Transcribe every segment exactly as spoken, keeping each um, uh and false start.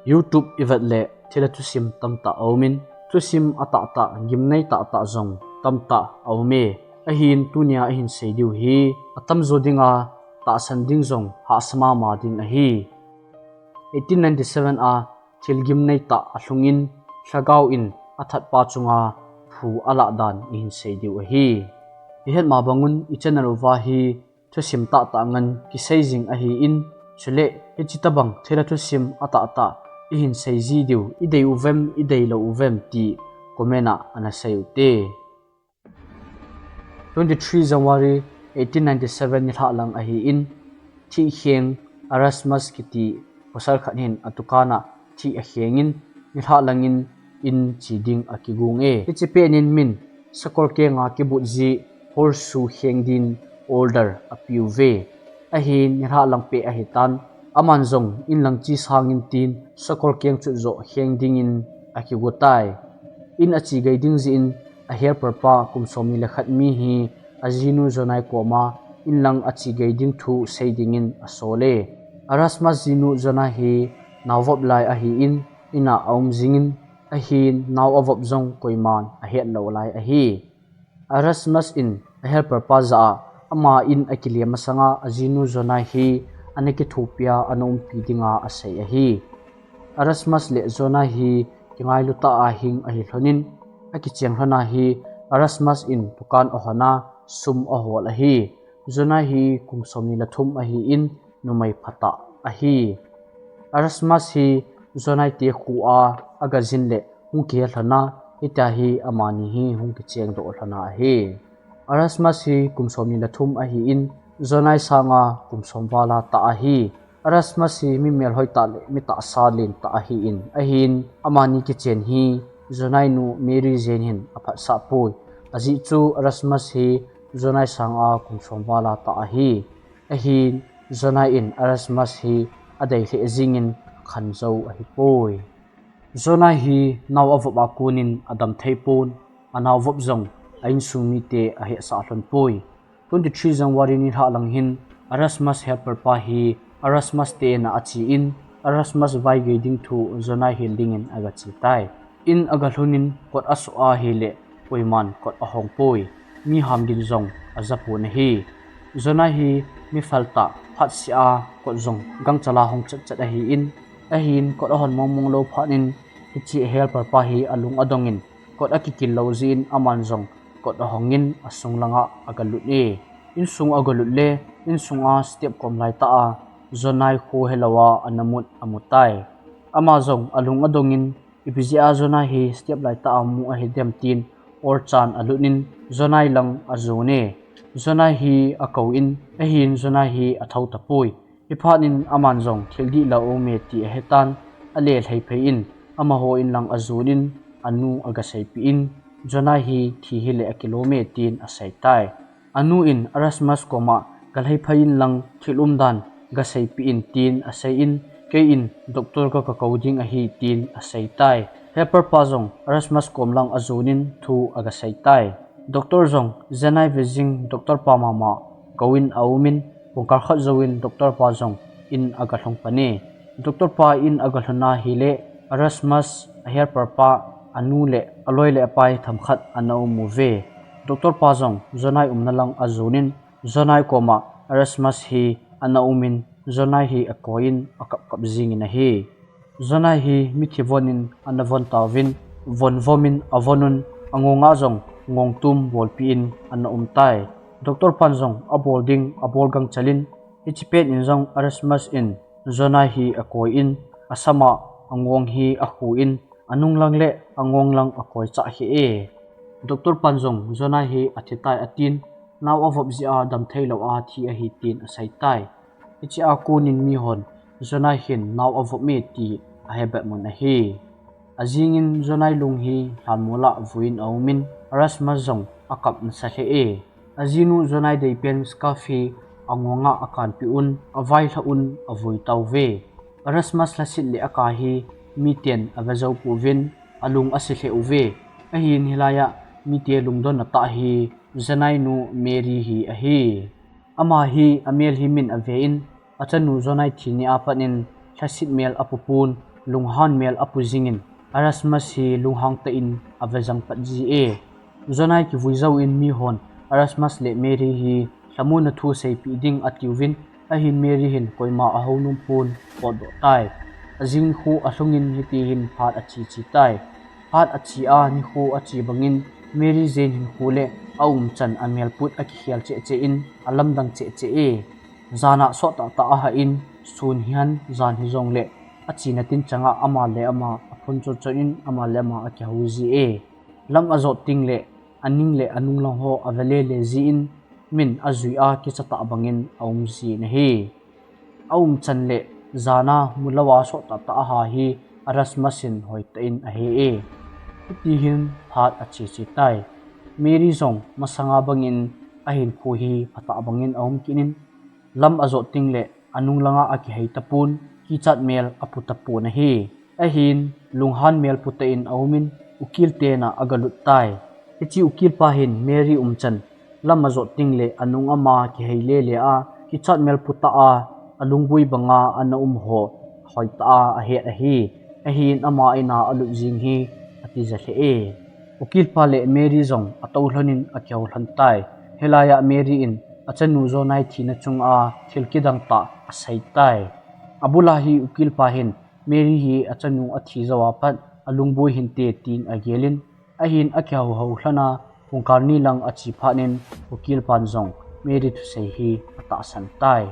YouTube i vet le thilha thusim tamtah a um in, thusim a tahtah, gimnei tahtah zong tamtah a um e. Ahin tunia i hin sei diu hi, a tamzaw dinga tahsan ding zong hahsa mama ding ahi. Eighteen ninety-seven a thil gimnei tah a hlungin, lhagao in a thatpa chunga phu a lah dan i hin sei diu ahi. I het ma bangun i channel uva hi thusim tahtah ngan kisei zing ahi in, chule hichi tabang thilha thusim a tahtah i hin sei zi diu, i dei uvem, i dei lo uvem ti comment ah ana sei ute. Twenty-three January eighteen ninety-seven nilhah lang ahi in, thih kheng Erasmus kiti pasal khat hin a tukan ah thih a khengin, nilhah langin in chi ding a kigung e. Hichi penin min sakol kenga kibut zi horseshoe kheng din order a piu ve. Ahin nilhah lang peh ahi tan, aman zong in lang chi sangin tin sakol keng chut zawh kheng dingin a kigu tai. In a chi gei ding zin a helper pa kum sawmni le khat mi hi a zinu Zonai koma in lang a chi gei ding thu sei dingin a sawl e. Erasmus zinu Zonai hi nau vop lai ahi in, inn ah a um zingin, ahin nau a vop zong koiman a het lo lai ahi. Erasmus in a helper pa zah ah ama in a kile masanga a zinu Zonai hi ana kithupia ana umpi dinga a sei ahi. Erasmus le Zonai hi kingailu ta a hing ahi hlawnin, a kicheng hlawna hi Erasmus in tukan a hawna sum a hawl ahi. Zonai hi kum sawmni le thum ahi in, numei phatah ahi. Erasmus hi Zonai te khu a a gazin le hung kihel hlawna, hitia hi amani hi hung kicheng doh hlawna ahi. Erasmus hi kum sawmni le thum ahi in, Zonai sanga kum sawm vala ta ahi. Erasmus hi mi melhoi tah le mi tahsa len tah ahi in, ahin amani kichen hi Zonai nu Mary Jane hin a phatsah pui. A zih chu Erasmus hi Zonai sanga kum sawm vala ta ahi. Ahin Zonai in Erasmus hi a dei hleh zingin khan zo ahi pui. Zonai hi nau a vop a kunin a dam thei pun, a nau vop zong a insung mite a hehsah hlon pui. Twenty-three January nilhah lang hin Erasmus helper pa hi Erasmus te na a chi in, Erasmus vai gei ding thu Zonai hil dingin a ga chi tai. In a ga hlunin kot a suh a hi le koiman kot a hong pui. Mi ham din zong a za pun ahi. Zonai hi mi fal tah, phat sia kot zong gangchala hong chatchat ahi in, ahin kot a hon mongmong lo phanin, hichi helper pa hi a lung a dongin, kot a kikil lo zin aman zong kot a hongin a sung langa a ga lut e. Insung a ga lut le, insunga step kom lai ta a Zonai khu helo a ana mut a mu tai. Ama zong a lung a dongin, ipi zia Zonai hi step lai ta a mu ahi dem tin, orchan a lunin Zonai lang a zun e. Zonai hi a ko in, ahin Zonai hi a tho ta pui. Hi phanin aman zong thil dih la um e ti a hetan, a le hlei phei in, amaho in lang a zunin a nu a ga seipih in, Zonai hi thi hi le a kilawm e tin a sei tai. A nu in Erasmus koma ga hlei phei in lang thil umdan ga seipih in tin a sei in, kei in doctor ka ka ko ding ahi tin a sei tai. Helper pa zong Erasmus kom lang a zunin thu a ga sei tai. Doctor zong Zonai ve zing doctor pa mama ko in a umin, pungkal khat zoin doctor pa zong in a ga hlong pan e. Doctor pa in a ga hlona hi le Erasmus, a helper pa, a nu le a loi le a pai themkhat ana um u ve. Doctor pa zong Zonai umna lang a zunin, Zonai koma Erasmus hi ana umin, Zonai hi a koiin a kapkap zingin ahi. Zonai hi mithi vonin ana von tauvin, von vomin a vonun, a ngonga zong ngongtum bawlpiin ana um tai. Doctor pan zong a bawl ding a bawl gangchalin, hichi penin zong Erasmus in Zonai hi a koiin, a sama a ngong hi a khuin, a nunglang le a ngonglang a koi chah hi e. Doctor pan zong Zonai hi a thi tai a tin, nau a vop zia dam thei lo a thi ahi tin a sei tai. Hichi a kunin mihon Zonai hin nau a vop me ti a hebet mun ahi. A zingin Zonai lung hi hlanmula vuin a umin, Erasmus zong a kap nasa hle e. A zinu Zonai deipen scarf hi a ngonga a kanpih un, a vaihla un a vui tauve. Erasmus lhasit le a ka hi miten a ve zo puvin, a lung a si hle uve. Ahin hilaiah mite lungdon a tah hi Zonai nu Mary hi ahi. Ama hi a mel hi min a vein, a chanu Zonai thi ni a panin lhasit mel a pupun, lunghan mel apu jingin Erasmus hi lunghang tah in avejang pat ji e. Jonah kivui jouvin mihon Erasmus le Mary hi lhamonna thu seipeh ding atiuvin, ahin Mary hin koima ahounom pon potdoh tai. Ajing nikho alhungin hitihin phat ache che tai. Phat ache a nikho ache bangin Mary Jane hinkho le aumchan amelput akikhel cheh cheh in alamdang cheh cheh e. Jan a sot tah tah ahah in sun hihen jan hijongle achena tinchang a ama le ama aphun chot chot in ama le ama akihou ji e. Lam ajot teng le aning le anung lang ho ave le le jin min ajui a kicha tah bangin aum jin ahi. Aumchan le jan a mulou a sot tah tah aha hi Erasmus in hoitah in ahe e. Hitihin phat ache che tai. Mary jong masanga bangin ahinkho hi phatah bangin aum kit in lam ajot teng le anung langa akihei tapon, kichat mel apu tapon ahi. Ahin lunghan mel pu tah in aumin ukil tena agalut tai. Hiche ukilpa hin Mary umchan lam ajot teng le anung ama kihei le le a kichat mel pu tah a alungvui banga ana um ho hoitah a ahet ahi. Ahin ama in a alut jing hi atija lheh e. Ukilpa le Mary jong atou lhonin akihou lhon tai. Hilai a Mary in achanu Jonah thina chunga thil kidang tah asei tai. Abul a hi ukilpa hin Mary hi achanu athi jou a pat alungvui hinte tin agelin, ahin akihou hou lhon a, pungkal ni lang ache phat in ukilpan jong Mary thusei hi atahsan tai.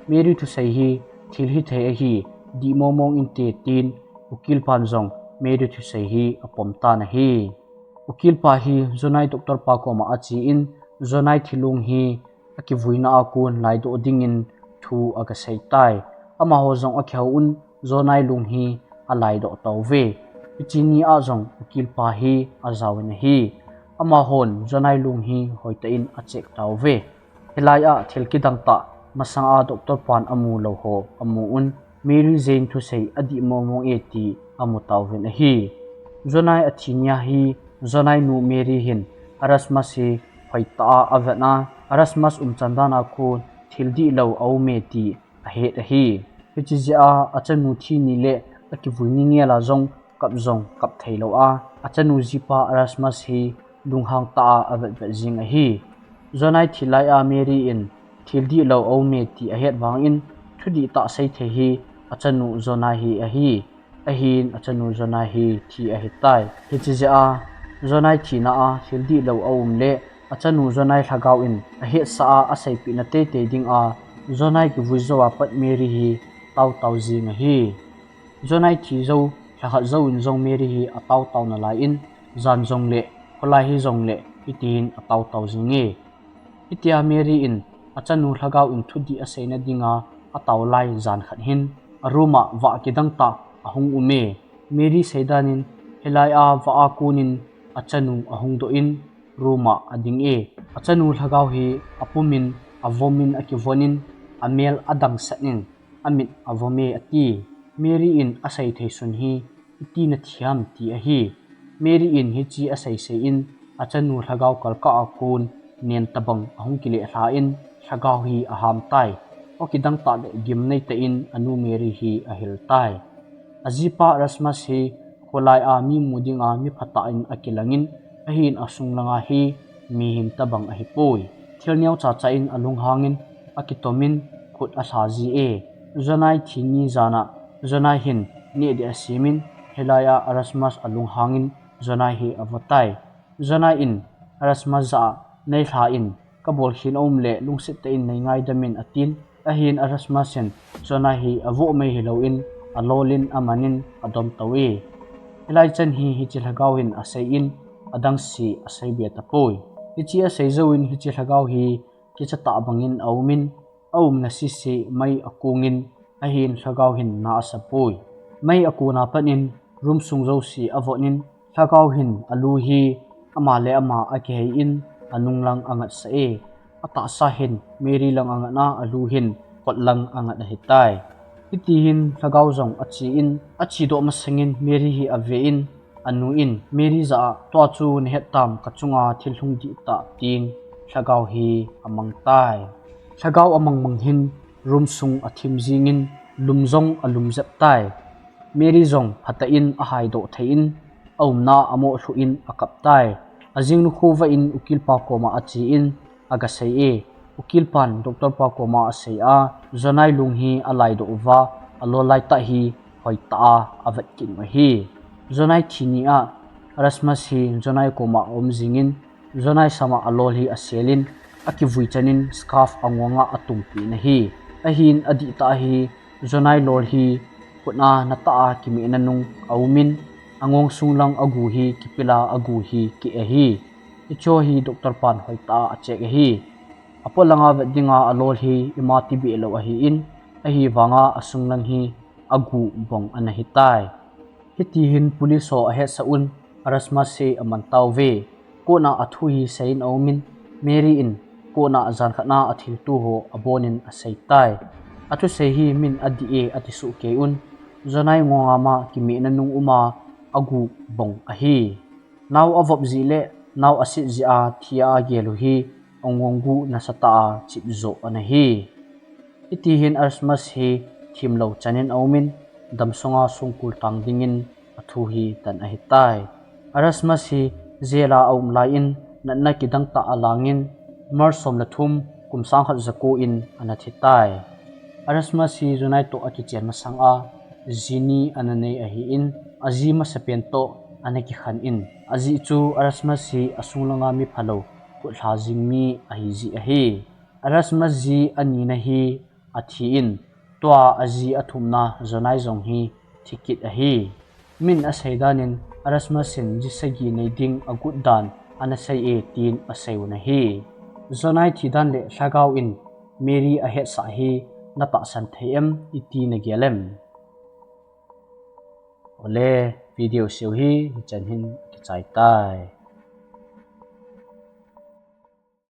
Mary thusei hi thil hithei ahi, dih mong mong inte tin ukilpan jong Mary thusei hi apom tan ahi. Ukilpa hi Jonah doctor pa koma achen Jonah thilong hi akivuina a kon laidoh dingin thu agasei tai. Amaho jong akihou un Jonah long hi alaidoh tauve. Hiche ni a jong ukilpa hi ajaovin ahi. Amahon Jonah long hi hoitah in acheck tauve. Hilai a thil kidang tah masanga doctor pan amu lou ho amu un Mary Jane thusei adih mong mong e ti amu tauvin ahi. Jonah athi nia hi Jonah nu Mary hin Erasmus hi hoitah a avet a, Erasmus umchan dan a kon thil dihlou aum e ti ahet ahi. Hiche jeh a achanu thi ni le akivui ni ngel a jong kap jong kap thei lou a, achanu jipa Erasmus hi lunghang tah a avet vet jing ahi. Jonah thi lai a Mary in thil dihlou aum e ti ahet vangin thudih tah sei thei hi achanu Jonah hi ahi. Ahin achanu Jonah hi thi ahitai. Hiche jeh a Jonah thina a thil dihlou aum le achanu Jonah lhagao in ahetsah a aseipeh na teitei ding a Jonah kivui jou a pat Mary hi tao tao jing ahi. Jonah thi jou, lhakhat jou in jong Mary hi atao tao nalai in, jan jong le, kholai hi jong le, hitin atao tao jing e. Hitia Mary in achanu lhagao in thudih aseina dinga atao lai jan khat hin, a room a vah kidang tah ahung um e. Mary seidan in, hilai a vah a kon in achanu ahung doh in room a ading e. Achanu lhagao hi apum in, avom in, akivon in, amel adang sat in, amit avom e ati. Mary in asei thei sun hi, iti nathi ham ti ahi. Mary in hiche asei sei in achanu lhagao kalkah a kon nen tabang ahung kile lha in lhagao hi aham tai. Aw kidang tah le gimnei tah in anu Mary hi ahil tai. Ajipa Erasmus hi kholai a mi mu dinga mi phatah in akilang in ahin asung langa hi mihem tabang ahipoi. Thil neo chacha in alunghang in akitom in khut alha ji e. Jonah thi ni jan a Jonah hin neh ding asem in hilai a Erasmus alunghang in Jonah hi avo tai. Jonah in Erasmus jah a nei lha in kabol khel aum le lungset tah in nei ngaidam in atin. Ahin Erasmus in Jonah hi avoh mai hilou in alol in aman in adom tou e. Hilai chan hi hiche lhagao hin asei in adang si asei be tapoi. Hiche asei jou in hiche lhagao hi kicha tah bangin aum in aumna sisi mai akong in ahin lhagao hin na asa poi. Mai akon a pat in room sung jouse avot in lhagao hin alu hi ama le ama akihei in anung lang angat sah e. Atahsa hin Mary lang angat a alu hin kot lang angat ahitai. Hitihin lhagao jong ache in ache doh masang in Mary hi ave in anu in Mary jah a tua chu nahet tam kachunga thil lhung dih tah tin lhagao hi amang tai. Lhagao amang mang hin room sung athim jing in lum jong alum jep tai. Mary jong phatah in ahaidoh thei in, aumna amoh lhuh in akap tai. Ajing nikho vah in ukilpa koma ache in, agasei e. Ukilpan doctor pa koma asei a, Jonai lung hi alaidoh uva, alol laitah hi hoitah a avet kit u ahi. Jonai thi ni a, Erasmus hi Jonai koma aum jingin, Jonai sama alol hi aselin, akivui chanin scarf angonga atumpin ahi. Ahin adihtah hi, Jonai lol hi khutna natah a kimehna nung aumin, angong sunglang agu hi kipila agu hi keh ahi. Hicho hi doctor pan hoitah a acheck ahi. Apolanga vet dinga alol hi ima tibeh lou ahin, ahivanga asunglang hi agu bong ana hitai. Hitihin police ho ahetsah un, Erasmus hi aman tauve. Court a athu hi seiyin aumin, Mary in court a jan khatna athilto ho abonin aseitai. Athusei hi min adih e atisuh kei un, Jonai ngonga ma kimehna nung uma agu bong ahi. Nao avop jeh le nao asit jeh a thi a agel u hi angong gu nasatah a chip joh ana hi. Hitihin Erasmus hi themlou chanin aumin, damsunga songkul tang dingin athu hi tan ahitai. Erasmus hi jail a aum laiyin, natna kidangtah alangin, March som le thum, kum sang khat jako in ana thitai. Erasmus hi Jonai toh akichen masanga, ji ni ana nei ahin, aji masapen toh ana kikhen in, ajeh chu Erasmus hi asunglanga mi phalou, khutlha jing mi ahi jeh ahi. Erasmus ji anina hi athin, tua aji athumna Jonai jong hi thikit ahi. Min asei danin Erasmus in ji sagi nei ding agot dan ana sei e tin asei u ahi. Jonai thi dan le lhagao in Mary ahetsah hi natahsan thei em iti nagel em? Ole, video seiu hi hichan hin kichai tai.